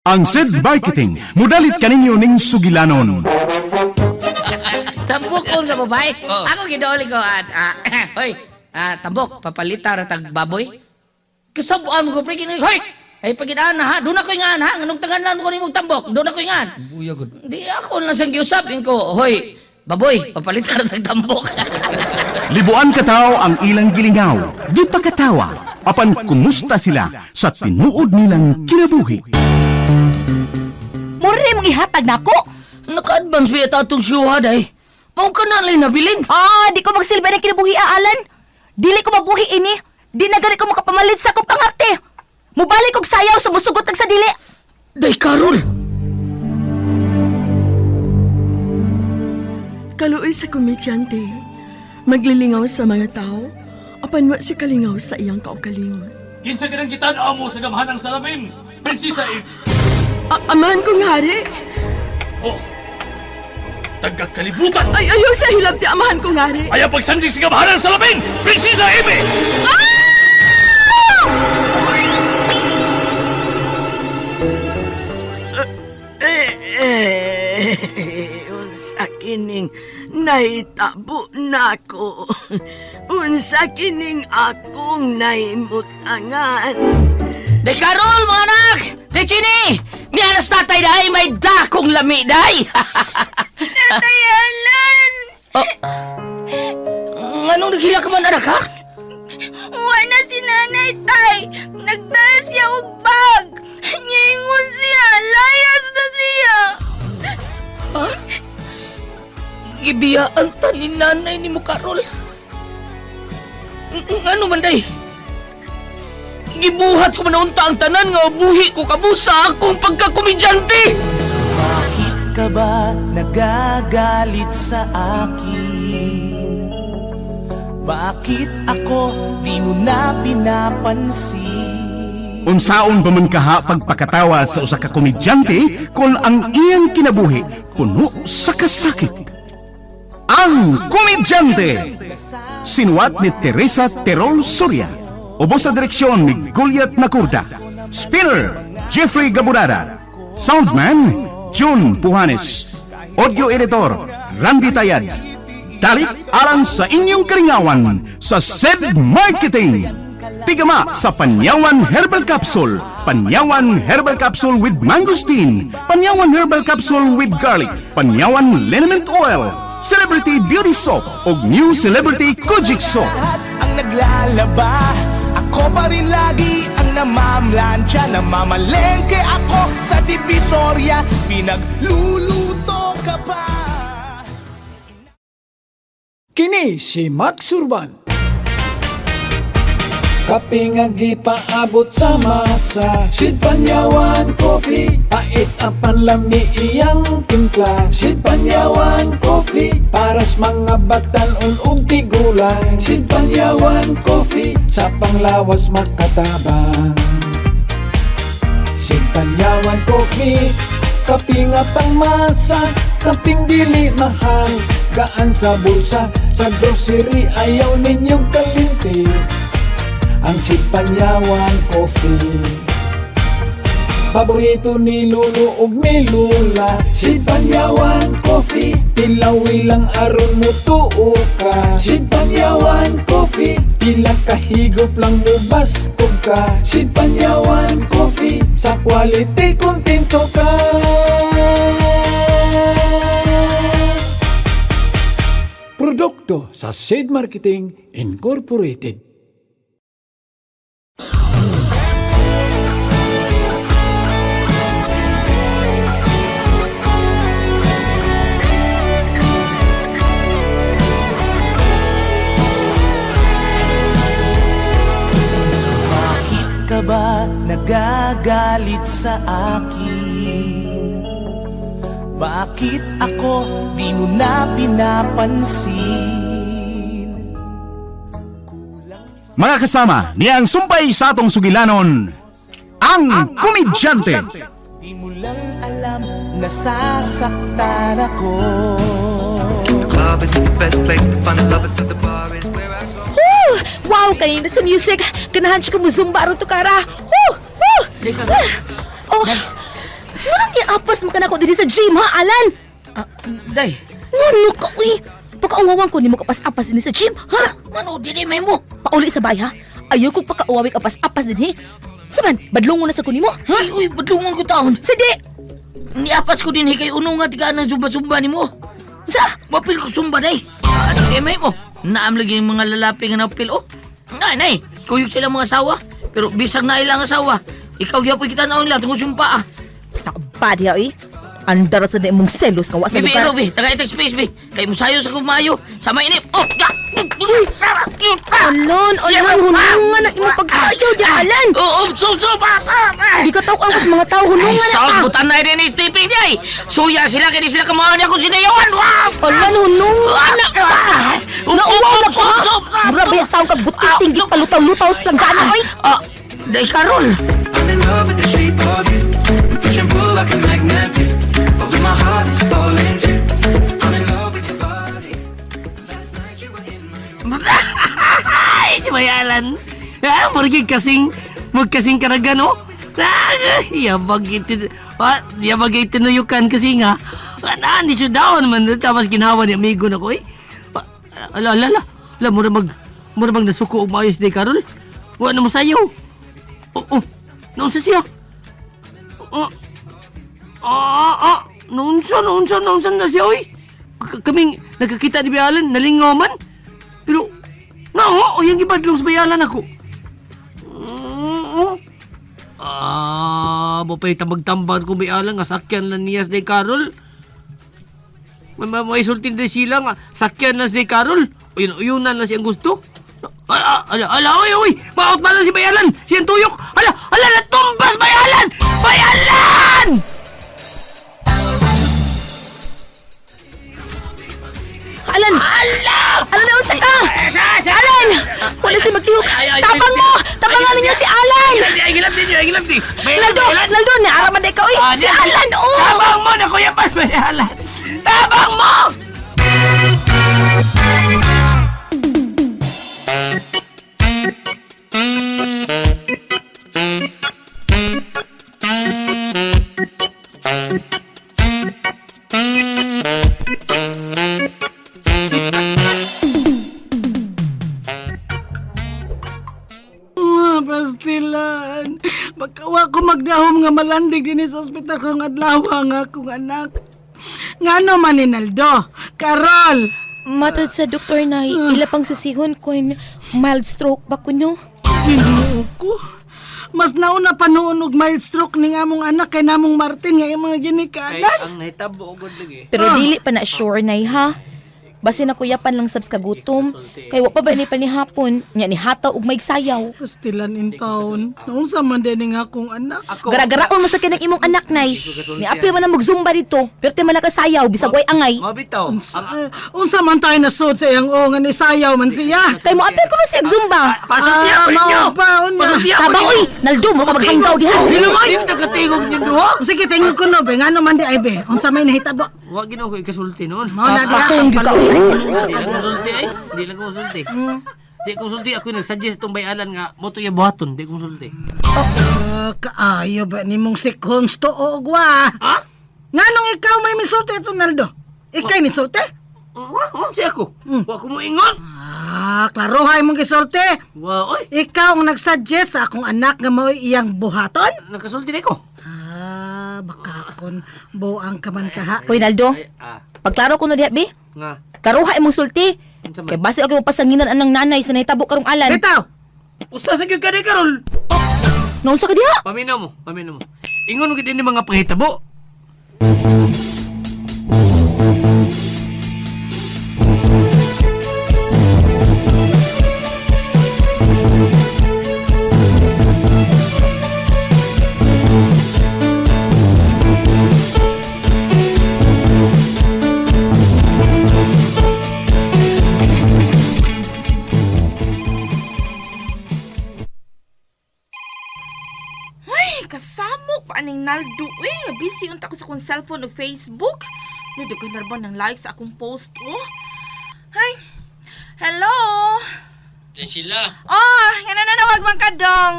Ang Sid Marketing, mudalit kaninyo ning sugilanon. Tambok ko nga babae. Ako gidooli ko at hoy, tambok papalita ra tag baboy. Kasab-an ko pre kini, hoy. Ay pagidaan na ha, doon ako ingan ha, nganong tanganan ko nimong tambok, doon ako ingan. Buya gud. Di ako lang siyang giusap ko, hoy, baboy, papalita ra tag tambok. Libuan kataw ang ilang gilingaw, di pa katawa, apan kumusta sila sa tinuod nilang kinabuhi. Mura mong ihatag nako. Naka-advance ba yata atong siyuha day? Mao ka na lang nabilin. Ah, di ko magsilbi ng kinabuhi, Alan. Dili ko mabuhi ini. Di na gani ko makapamalit sa akong pangarte. Mubalik og sayaw sa musugot ag sa dili. Day Karol. Kaluoy sa komedyante. Maglilingaw sa mga tao, apan wa si kalingaw sa iyang kaugalingon. Kinsa ka nang gitan-aw mo sa gamhanang salamin, Prinsesa Eve? Amahan kong hari! Oh, tagakalibutan! Ay, ayaw sa hilabti, amahan kong hari! Ayaw pagsandig sa gamhanang salamin, Prinsesa Eve! Eh, unsa kining nahitabo nako. Unsa kining akong nahimutangan. Day Karol, mga anak! Day Chini! Mianas tatay day, may dakong lami day! Tatay Alan! Oh. Nganong naghila ka man, anak, ha? Wa na si nanay tay. Nagdala siya og bag. Niingon siya, layas na siya. Gibiyaan ta ni nanay ni mo, Karol. Ngano man, day? Gibuhat ko man unta ang tanan nga buhi ko kamo sa akong pagkakomedyante! Bakit ka ba nagagalit sa akin? Bakit ako di mo na pinapansin? Unsaon ba man kaha pagpakatawa sa usa ka komedyante kung ang iyang kinabuhi puno sa kasakit? Ang Komedyante! Sinuwat ni Teresa Terol Soria. Ubos sa direksyon ni Goliath Nakurda. Spinner, Jeffrey Gaburada. Soundman, June Puhanes. Audio editor, Randy Tayad. Dalit alang sa inyong karingawan sa SED Marketing. Tigama sa Panyawan Herbal Capsule, Panyawan Herbal Capsule with Mangosteen, Panyawan Herbal Capsule with Garlic, Panyawan Liniment Oil, Celebrity Beauty Soap ug New Celebrity Kojic Soap. Lahat ang naglalaba, ako pa rin lagi ang namamlansya. Namamalengke ako sa Divisoria, pinagluluto ka pa. Kini si Max Urban. Kape nga gipaabot sa masa. Sidpanyawan Coffee. Pait ang panlami iyang timpla. Sidpanyawan Coffee. Paras mga batan-on ug tigulang. Sidpanyawan Coffee. Sa panglawas makatabang. Sidpanyawan Coffee. Kape nga pangmasa. Kaping dili mahal. Gaan sa bulsa. Sa grocery ayaw ninyong kalinti ang Sipanyawan Coffee. Paborito ni Lolo ug ni Lola, Sipanyawan Coffee. Tilawi lang aron mo tuo ka. Sipanyawan Coffee. Pila kahigop lang mo baskog ka. Sipanyawan Coffee. Sa quality kontento ka. Produkto sa Seed Marketing Incorporated. Bakit ka ba nagagalit sa akin? Bakit ako di mo na pinapansin? Mga kasama, niya ang sumpay sa atong sugilanon, ang Komedyante. Di mo lang alam nasasaktan ako. Club isn't the best place to find the lovers, so the bar is where I go. Woo! Wow, kanina sa music. Ganahan siya ko mo zumba aron tukara. Woo! Woo! Day Karol. Oh, Iapas mo ka na ako diri sa gym, ha, Alan? Ah, day. Ngano ka, uy? Pakauwawan ko nimo kapas-apas dinhi sa gym, ha? Ngano dili may mo? Pauli sa bahay, ha? Ayaw kong pakauwawig apas-apas dinhi. Saman, badlongon na sa ko nimo, ha? Ay, uy, badlungon ko taon. Sige! Niapas ko din kay uno nga tigaan ng zumba-zumba nimo. Sa? Mapil ko zumba day. Ano di may mo? Naam lagi yung mga lalapi nga napil oh. Nay, nay, kuyog sila mga asawa. Pero bisag na ilang asawa. Ikaw gyapon kita naon nila tungod sumpa ah. Sabad ya, uy. Andara sa na imong selos nga wa sa Bibi, lugar. Ruby, taga itag space, bi. Kay musayo sa kumayo. Sa mainip. Oh, ya. Alan, Alan, hunungan na imong pagsayaw di, Alan! Oh, oh, so, so, pa, pa, pa. Di ka tawag sa mga tao, Ay, hunungan na sa ka! butan na rin ni Stephen niya eh. Suya sila, kaya di sila kamahan niya kung sinayawan. Wow! Alan, hunungan na ka! Nauwaw na ko, ha? Mura ba yung taong ka butiting, gipalutaw-lutaw sa planggana, oy? Ah, day Karol. I'm in love with the shape of you. We push and pull like a magnet do. Although my heart is falling too. I'm in love with your body. Last night you were in my Ay, si Mayalan. Ah, murag kasing, magkasing karagan, oh. Ah, yabag itin, ah, yabag itinuyukan kasi nga. Ah, hindi siya down man. Tapos ginawa ni amigo na ko, eh. Ah, ala, ala, ala. Ala, mura mag nasuko og maayos di, Karol. Wa na mo sayo. Oh, oh, naunsa siya? Oh, ah, ah, naunsa, naunsa, naunsa na siya, oy. Kaming nagkakita ni Bayalan, nalingaw man. Pero, nao, o yung gibadlong sa Bayalan ako. Oo. Ah, mo pa'y tambag-tambag ko Bayalan nga sakyan lang niya sa Carol. May may may sultin din sila nga sakyan lang si Carol. Uyun, uyunan lang siyang gusto. Ala, ala, ala, oy, oy, maot man lang si Bayalan. Siyang tuyok. Ala, ala, natumbas Bayalan! Bayalan! Alan! Alan, unsa ka? Alan! Wala si maglihok. Tapang mo! Tapangan ninyo si Alan! Ay, gilam din ay gilam din. Naldo! Naldo! Naaraman na ikaw, oy! Si Alan, oh! Tabang mo na, Kuya Paz Bayalan! Tabang mo! Mga pastilan. Baka wa ko magdahom nga malandig din sa ospital karong adlaw ang akong anak. Ngano man ni Naldo? Karol! Matod sa doktor na ila pang susihon kun mild stroke ba kuno? Ginoo ko. Mas nauna pa noon og mild stroke ning among anak kay namong Martin nga imong mga ginikanan. ang nahitabo og lagi. Pero dili pa na sure nay ha. Basi na kuyapan lang sabs kagutom. Kay wa pa ba ni pa ni hapon, nya ni hataw og maigsayaw. Pastilan in town. Naunsa man din ning akong anak. Garagaraon man sa kinang imong anak nay. Niapil man ang magzumba dito. Pero man nakasayaw bisag way angay. Mabitaw. Unsa, unsa man tayo nasud sa iyang o nga nisayaw man siya. Kay mo apil kuno siya zumba. Pasulti Ah, ako ninyo! mao pa, unya. Pasulti ako Tama ninyo! oy, Naldo mo ka maghanggaw diha. Ay, nakatingog niyo duha! Sige, tingog ko no, be. Ngano man di ay be. Unsa may nahitabo? Wa ginoo ko ikasulti noon. Mao na diha. Kapakong gyud ka oy. Di lang ko musulti ay. Di lang ko musulti. Di ko musulti ako nagsuggest itong bayalan nga mo to iya buhaton, di ko musulti. Ah, kaayo ba nimong sikhons to og wa? Ha? Nganong ikaw may misulti ito, Naldo? Ikay nisulti? Wa, wa siya ako. Wa ko moingon. Ah, klaro ha imong gisulti. Wa oy, Ikaw ang nagsuggest sa akong anak nga mao'y iyang buhaton? nakasulti na ko. Ah, baka kon buang ka man kaha. Hoy Naldo, Ah, pagklaro kuno diha be. nga. Karuha imong sulti. Unsa man? Kay basi og pasanginan anang nanay sa nahitabo karong Alan. Bitaw! Usa sa gyud ka ni Karol. Naunsa ka diha? Paminaw mo, paminaw mo. Ingon mo gid ini mga panghitabo. Ay, kasamok pa aning Naldo. Uy, busy unta ko sa akong cellphone ug Facebook. May daghan na ba ng like sa akong post, oh. Ay, hello. Sila Oh, nga nanawag man ka dong.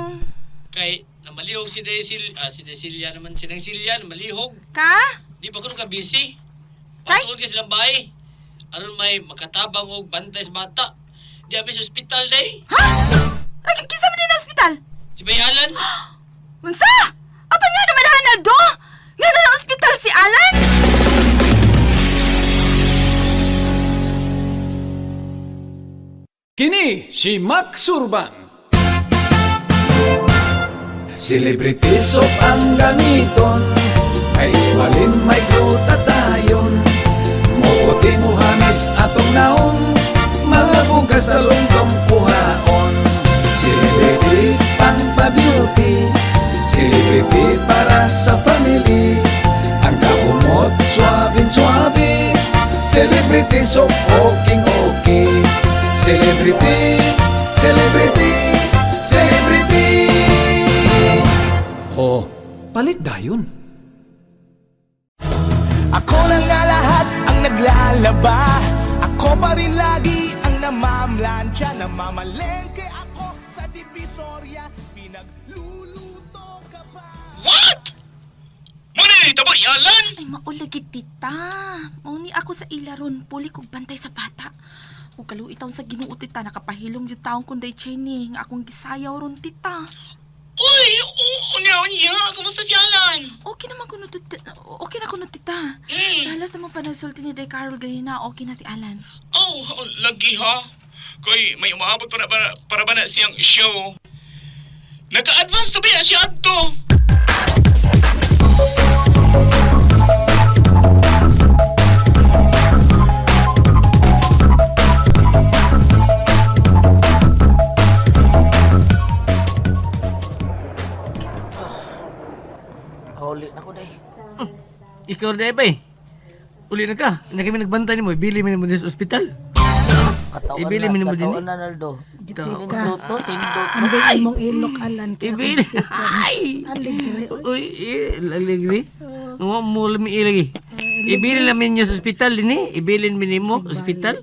kay Malihog si Desil, si Desilia naman, si Nang Silya, malihog. Ka? Di ba kuno ka busy? Kay? Patuod ka silang bahay. Aron may makatabang og bantay sa bata. Di abi sa ospital day. Ha? Ay, kinsa man din na ospital? Si Bayalan. Unsa? Apan nga naman ha, Naldo? Nga na na ospital si Alan? Kini si Max Urban. Celebrity soap ang gamiton, may iskwalin, may glutatayon. Muputi mo hamis atong naong, mga bugas talungtong kuhaon. Celebrity pang pa-beauty, celebrity para sa family. Ang kahumot, suwabin-suwabe, celebrity soap, okay okay. Celebrity, celebrity, celebrity. Oh, palit dayon. Ako na nga lahat ang naglalaba. Ako pa rin lagi ang namamlansya. Namamalengke ako sa Divisoria. Pinagluluto ka pa. What? Muna ni ito ba, Alan? Ay, maulagi, tita. Mauni ako sa ilaron. Puli kog bantay sa bata. Ug kaluoy taon sa Ginoo, tita. Nakapahilom jud taon kong day Cheney. Nga akong gisayaw ron, tita. Uy, unya, unya. Kumusta si Alan? Okay naman kuno, tita. Okay na kuno, tita. Mm. Sa halas naman pa nagsulti ni Day Carol ganina, okay na si Alan. Oh, lagi ha. Koy, may umaabot para ba na siyang show? Naka-advance na ba yan siya adto? Uli na ko day. Ikaw na ba eh. Uli na ka. Hindi kami nagbantay nimo. Ibili mo sa ospital. Katawan Ibili na, mo nimo din katawan eh. na Naldo. Ito. Tindot to, tindot. Ang mong ilok, Alan. Kaya Ibili. Ay! Aligre. Uy, eh, aligre. Mo mo lami ilagi. Ibili namin niya sa ospital din eh. Ibilin mi nimo sa ospital.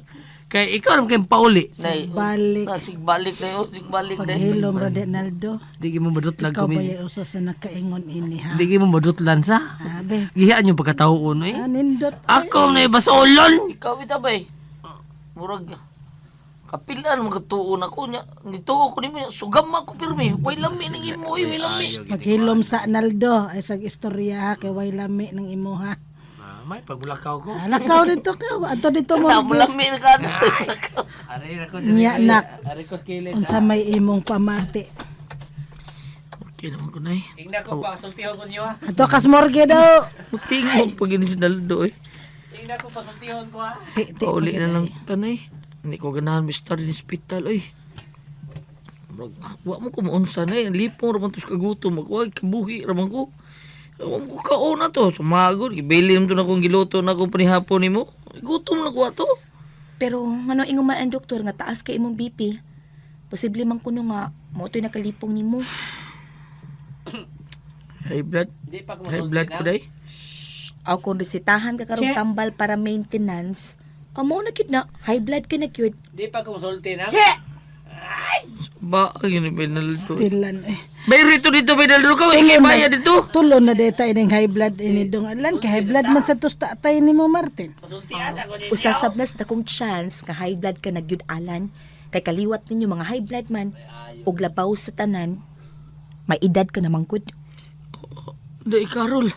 Kay ikaw ra kay pauli. Nay, Balik. ah, sigbalik na yun, sigbalik na Paghilom ra di, Naldo. Di mo madutlan Ikaw ba kami. yung usa sa nakaingon ini ha? Di mo madutlan sa. Abe. Gihaan yung pagkatao eh. Ah, nindot. Ako na basolon. Ikaw ita bay. Murag kapilan magtuon ako nya. Nituo ko nimo sugam ako pirmi. Way lami ning imo, oy, way lami. Paghilom sa Naldo ay sag istorya ha kay way lami ng imo ha. May pagbulakaw ko. Alakaw dito ka. Ato dito mo. Kana mo lami na ka. Aray ako Nya nak. Aray ko kilid. Unsa may imong pamati. Okay naman ko nay. Tingnan ko pa sultihon ko niyo ha. Ato kas morgue daw. Mutingog pag ini si Naldo eh. Tingnan ko pa sultihon ko ha. Ti, ti, Pauli na pagid- lang tanay. Hindi ko ganahan mistar din hospital oy. Murag, wa mo ko maunsa na eh. Lipong raman to sa kagutom. Magwag, kabuhi raman ko. Wa mo ko kaon na to. Sumagod, gibili naman to na akong giluto na akong panihapon nimo. Gutom na ko ato. Pero ngano ingon man ang doktor nga taas kay imong BP. Posible man kuno nga mo to'y nakalipong nimo. High blood. Di pa ko High blood ko day. Aw kung resetahan ka karong tambal para maintenance, amo na gyud na high blood ka na gyud. Di pa ko musulti na. Che! Ba, yun yung Benaldo. Stilan eh. May rito dito, Benaldo ka. Hingi maya dito. Tulo na deta ining high blood ini dong alan kay high blood man sa tusta tay nimo Martin. Usasab na sa dakong chance nga high blood ka na gyud Alan kay kaliwat ninyo mga high blood man ug labaw sa tanan may edad ka naman gud. Day, Carol.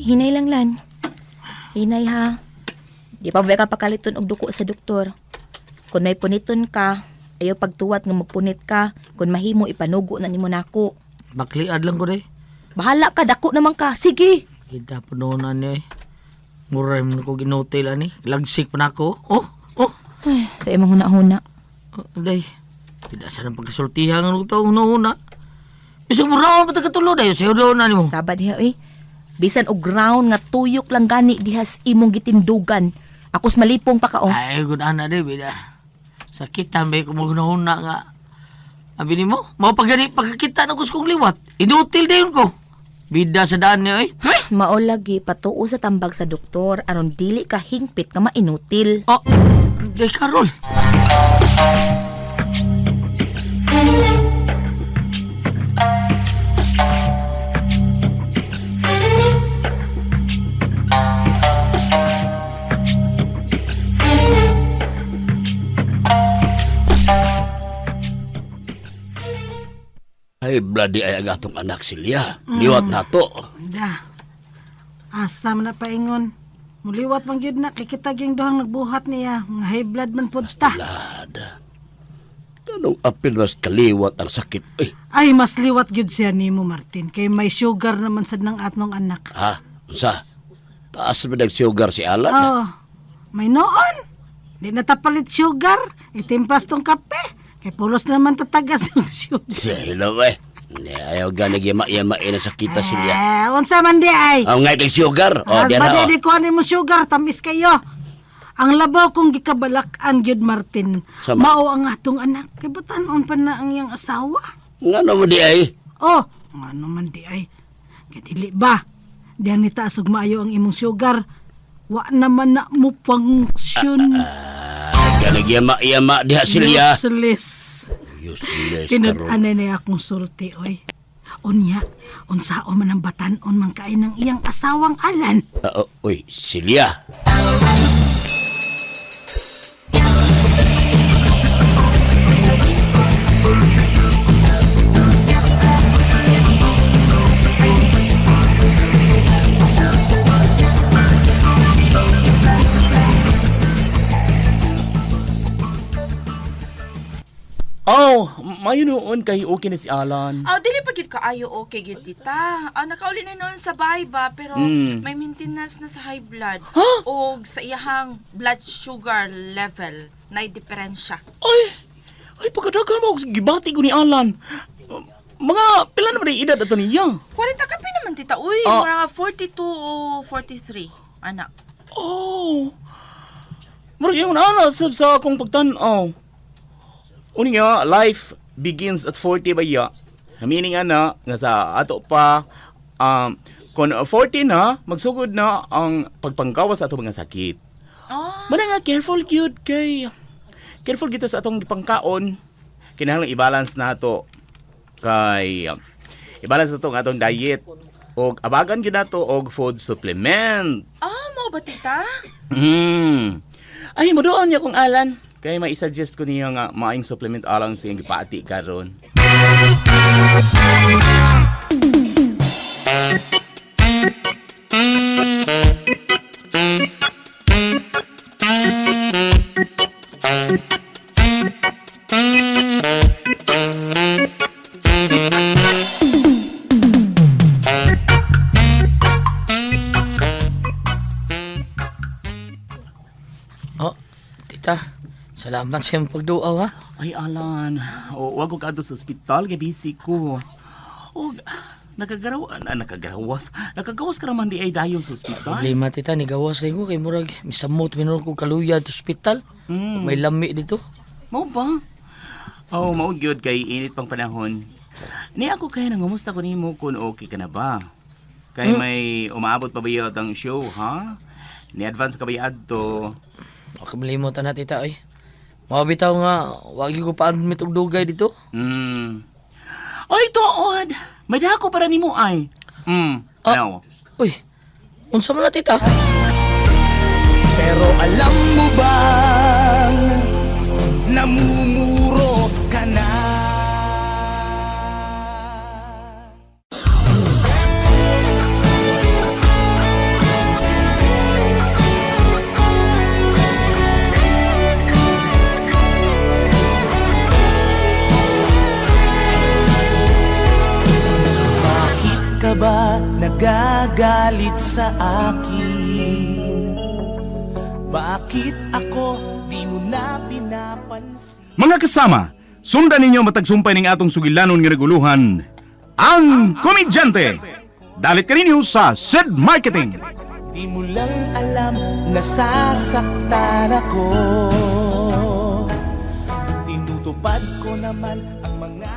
Hinay lang lan. Hinay ha. Di pa ba ka pakaliton og duko sa doktor. Kung may puniton ka, ayaw pagtuwat nga magpunit ka. Kung mahimo ipanugo na nimo nako. Bakliad lang ko day. Bahala ka, dako naman ka. Sige. Kita po noon ani eh. Muray mo ko ginotel ani. Lagsik pa na ako. Oh, oh. Ay, sa imong huna-huna. Oh, Day. Pida sa nang pagkasultihan ng taong una. Bisag mo raon pa katulo dayon sayo daw na nimo. Saba diha eh. Bisan og ground nga tuyok lang gani dihas imong gitindugan. Akos malipong pa ka oh. Ay, good ana di bida. Sakit tambay ko magunahuna nga. Abi nimo, mao pa gani pagkakita na kong liwat. Inutil dayon ko. Bida sa daan niyo eh. Tuy! Mao lagi patuo sa tambag sa doktor aron dili ka hingpit nga mainutil. Oh, day Karol. Ay, bloody ay ang atong anak silya. Liwat na to. Da. Asa man na paingon. Muliwat man gyud na kay kita gyud duhang nagbuhat niya. Nga high blood man pud ta. Lad. Kanong apil mas kaliwat ang sakit. Ay, Ay mas liwat gyud siya nimo Martin kay may sugar naman sad ng atong anak. ha? Unsa? Taas ba nagsugar si Alan? Oh, may noon. Di na ta palit sugar. Itimplas tong kape. Kay pulos naman tatagas ang sugar. Siya, hello eh. Hindi, ayaw ganig yama-yama eh, nasakita silya. Eh, unsa man di ay? Ang ngay kay sugar. Oh, As di ba na, oh. di ko ani mo sugar, tamis kayo. Ang labaw kong gikabalak-an gyud Martin. Sama. Mao ang atong anak. Kay batan-on pa na ang iyang asawa. Ngano mo di ay? Oh, ngano man di ay. Kay dili ba? Diyan ni taas og maayo ang imong sugar. Wa naman na mo function. Ganig yama-yama diha silya. Useless. Useless karon. Tinud-anay na akong sulti, oy. Unya, unsao man ang batan-on man kay ng iyang asawang Alan. Ah, oh, uy, silya. Oh, mayo noon kay okay na si Alan. Aw, dili pa gyud kaayo okay gyud tita. Ah, nakauli na noon sa bahay ba pero may maintenance na sa high blood og sa iyahang blood sugar level na diferensya. Ay, ay pagkadagan mo gibati ko ni Alan. Mga pila naman ang edad ato niya. 40 ka pa naman tita. Uy, Ah. mga 42 o 43. Ana. Oh. Murag yung ana sab sa akong pagtan-aw. Uni nga, life begins at 40 ba ya? Meaning ana nga sa ato pa kon 40 na magsugod na ang pagpanggawas sa ato mga sakit. Ah. Mana nga careful gyud kay careful gyud sa atong gipangkaon. Kinahanglan i-balance nato kay i-balance nato ang atong diet og abagan gyud nato og food supplement. Ah, mao ba tita? Ay, mo doon niya kong Alan. Kaya may suggest ko niya nga maayong supplement alang sa iyang gipati karon. Oh, tita. Salamat sa iyong pagduaw ha. Ay, Alan, o, wag ko kaadto sa ospital kay busy ko. O, nakagaraw, na, nakagarawas. Nakagawas ka raman di ay dayon sa ospital. Problema tita, ni gawas ko kay murag misamot minor ko kaluya sa ospital. May lami dito. Mao ba? Oh, mao gyud kay init pang panahon. Ni ako kay nangumusta ko nimo kung okay ka na ba? Kay may umaabot pa ba yun ang show, ha? Ni advance ka ba adto? Wa malimot na tita oy. Mao bitaw nga wag gyud ko pa-admit og dugay dito. Ay, tuod! May dako para nimo ay. Ah. Now. Uy. Unsa man na tita? Pero alam mo bang namumuro ka na? Bakit ka ba nagagalit sa akin? Bakit ako di mo na pinapansin? Mga kasama, Sundan ninyo matag sumpay ning atong sugilanon nga naguluhan, ang Komedyante. Dalit kaninyo sa Sid Marketing. Di mo lang alam, nasasaktan ako. Tinutupad ko naman ang mga